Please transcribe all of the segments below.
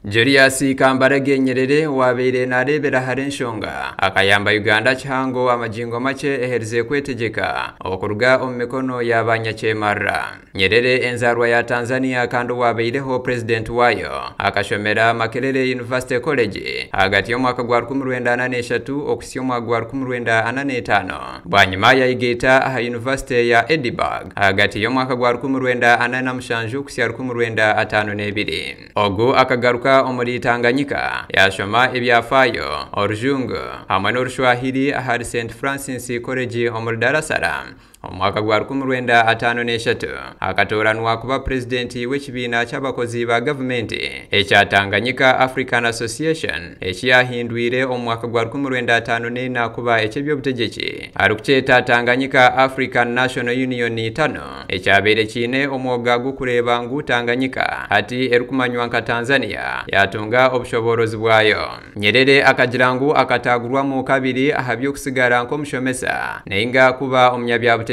Julius Kambarage Nyerere owaabaire naareebera hare enshonga akayamba Uganda kihango amagingo makye eherize kwetegyeka okuruga omu mikono ya banyakyemarira. Nyerere enzaarwa ya Tanzania kandi owaabaireho purezidenti waayo akashomera Makerere University College ahagati y'omwaka gwa 1943 okuhitsya omwaka gwa 1945. Bwanyima yayegaita aha yunivasite ya Edinburgh ahagati y'omwaka gwa 1947 kuhitsya 1952. Ogu akagaruka omuri Tanganyika yaashoma ebyafaayo, Orujungu hamwe n'Orushwahiri ahari St Francis College omuri Dar es Salaam. Omu mwaka gwa 1953 akatooranwa kuba purezidenti w'ekibiina ky'abakozi ba gavumenti ekya Tanganyika African Association eki yaahindwire omu mwaka gwa 1954 kuba eky'eby'obutegyeki arikukyeta Tanganyika African National Union TANU ekyabaire kiine omwoga gw'okureeba ngu Tanganyika hati erikumanywa nka Tanzania yaatunga obushoboorozi bwayo. Nyerere akagira ngu akataagurwamu kabiri aha by'okusigara nk'omushomesa nainga kuba omunyabyabutegyeki.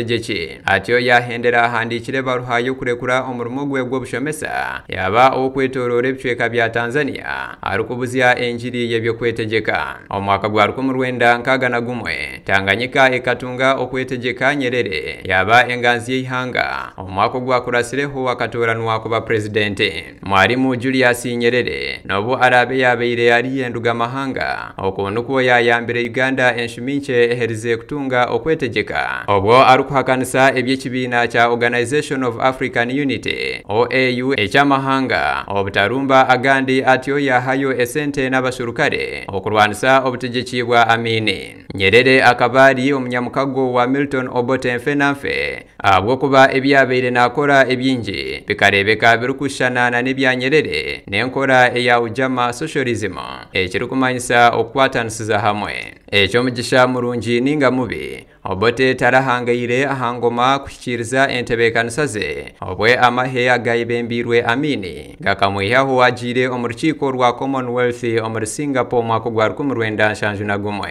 Atyo yaahendera ahandiikire ebaruha y'okurekura omurimo gwe gw'obushomesa yaaba ow'okwetooroora ebicweka bya Tanzania arikubuzya engiri y'eby'okwetegyeka. Omu mwaka gwa 1961, Tanganyika ekatunga okwetegyeka Nyerere yaaba enganzi y'eihanga. Omu mwaka ogwakuratsireho akatooranwa kuba purezidenti. Mwarimu Julius Nyerere n'obu araabe yaabaire ari endugamahanga, oku nikwo yaayambire Uganda enshumi nkye eherize kutunga okwetegyeka obwo arikuhakanisa eby'ekibiina kya Organisation of African Unity, OAU, eky'amahanga obutarumba agandi atyo yaahayo esente n'abashurukare okurwanisa obutegyeki bwa Amini. Nyerere akaba ari omunyamukago wa Milton Obote Mfenanfe ahabw'okuba ebi yaabaire naakora ebingi bikareebeka birikushushana na n'ebya Nyerere n'enkora eya Ujamaa Socialism ekirikumanyisa okukwatanisiza hamwe. Eky'omugisha murungi ninga mubi, Obote tarahangaire aha ngoma kuhikiiriza entebeekanisa ze obwe amahe agayebembiirwe Amini gakamwihaho agiire omu rukiiko rwa Commonwealth omuri Singapore omwaka ogwa 1971.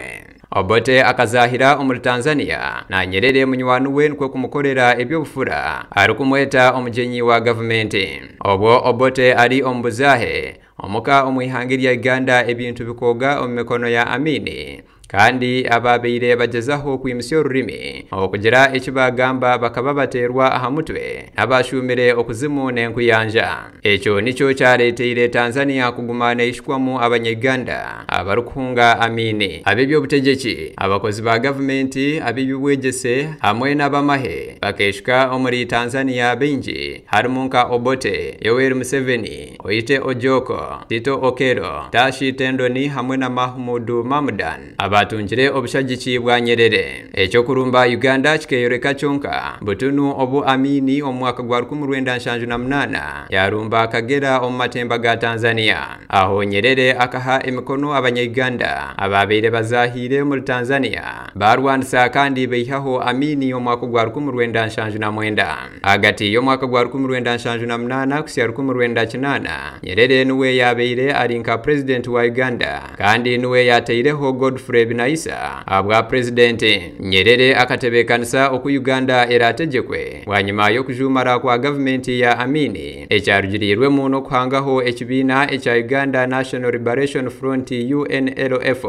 Obote akazaahira omuri Tanzania na Nyerere munywani we nikwo kumukorera eby'obufura arikumweta omugyenyi wa gavumenti. Obwo Obote ari omu buzaahe, omuka omu ihanga erya Uganda ebintu bikooga omu mikono ya Amini kandi abaabaire bagyezaho kwimutsya orurimi okugira eki baagamba bakaba bateerwa aha mutwe n'abaashuumire okuzimu n'enkuyanja. Ekyo nikyo kyareeteire Tanzania kuguma neeyishukwamu Abanya-Uganda abarikuhunga Amini. Ab'eby'obutegyeki, abakozi ba gavumenti, ab'eby'obwegyese hamwe n'ab'amahe bakeeshuka omuri Tanzania baingi harimu nka Obote, Yoweri Museveni, Oyite Ojoko, Tito Okello, Tashi Tendoni hamwe na Mahmoud Mamdan abaatungire obushagiki bwa Nyerere. Eky'okurumba Uganda kikeeyoreka kyonka butunu obu Amini omu mwaka gwa 1978 yaarumba Kagera omu matemba ga Tanzania. Aho Nyerere akaha emikono Abanya-Uganda abaabaire bazaahiire omuri Tanzania baarwanisa kandi baihaho Amini omu mwaka gwa 1979. Ahagati y'omwaka gwa 1978 kuhitsya 1980, Nyerere niwe yaabaire ari nka purezidenti wa Uganda kandi niwe yaataireho Godfrey Binaisa ahabwa purezidenti. Nyerere akatebeekanisa oku Uganda eraategyekwe bwanyima y'okujuumara kwa gavumenti ya Amini ekyarugiriirwemu n'okuhangaho ekibiina ekya Uganda National Liberation Front, UNLF,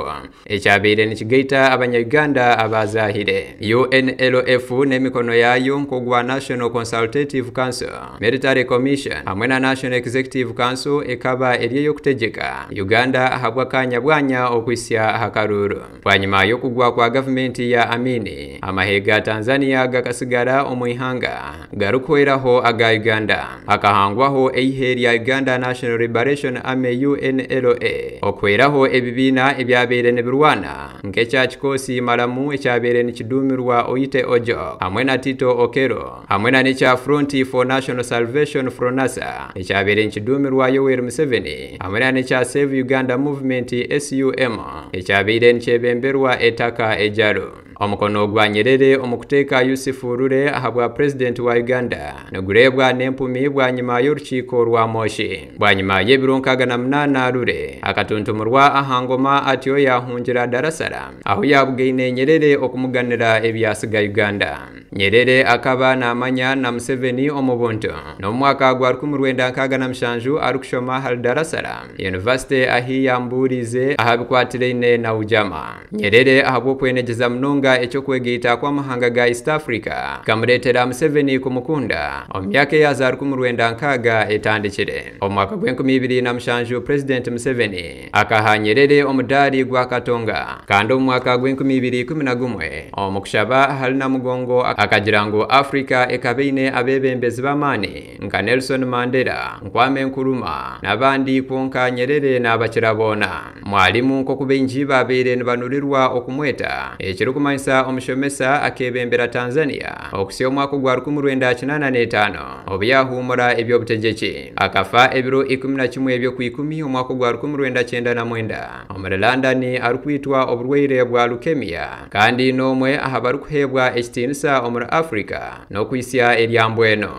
ekyabaire nikigaita Abanya-Uganda abaazaahire. UNLF n'emikono yaayo nk'ogwa National Consultative Council, Military Commission hamwe na National Executive Council ekaba eri ey'okutegyeka Uganda ahabw'akaanya bwanya okuhitsya aha karuuru. Bwanyima y'okugwa kwa gavumenti ya Amini, amahe ga Tanzania gakasigara omu ihanga garikuhweraho aga Uganda. Hakahangwaho eihe rya Uganda National Liberation Army, UNLA, okuhweraho ebibiina ebyabaire nibirwana nk'ekya Kikoosi Malamu ekyabaire nikiduumirwa Oyite Ojok hamwe na Tito Okello hamwe na n'ekya Front for National Salvation, FRONASA, ekyabaire nikiduumirwa Yoweri Museveni hamwe na n'ekya Save Uganda Movement, SUM, ekyabaire nikyebemberwa. nikyebemberwa Etaka Ejalu. Omukono gwa Nyerere omu kuteeka Yusuf Lule ahabwa purezidenti wa Uganda nigureebwa n'empumi bwanyima y'orukiiko rwa Moshi. Bwanyima y'ebiro 68 Lule akatuntumurwa aha ngoma atyo yahungira Dar es Salaam ahu yabugaine Nyerere okumuganira ebyasiga Uganda. Nyerere akaba namanya na Museveni omu buntu. N'omu mwaka gwa 1967 arikushoma ahari Dar es Salaam University ahi yambuurize aha bikwatiraine na Ujama. Nyerere ahabw'okwenegyeza munonga eky'okwegaita kw'amahanga ga East Africa kamureetera Museveni kumukunda omu myaka eya za 1960 etandikire. Omu mwaka gw'e2007 Purezidenti Museveni akaha Nyerere omudaari gwa Katonga kandi omu mwaka gw'e2011 omu kushaba ahari Namugongo akagira ngu Africa ekaba eine abeebembezi b'amaani nka Nelson Mandela, Kwame Nkrumah n'abandi kwonka Nyerere naabakira boona. Mwalimu nk'oku baingi babaire nibanurirwa okumweta ekirikumanyisa omushomesa akeebembera Tanzania okuhitsya omwaka ogwa 1985 obu yahuumura eby'obutegyeki. Akafa ebiro 11 by'okwikumi omwaka ogwa 1999 omuri London arikwitwa oburwaire bwa leukemia kandi n'omwe aha barikuheebwa ekitiinisa omuri Africa n'okuhitsya eryambwenu.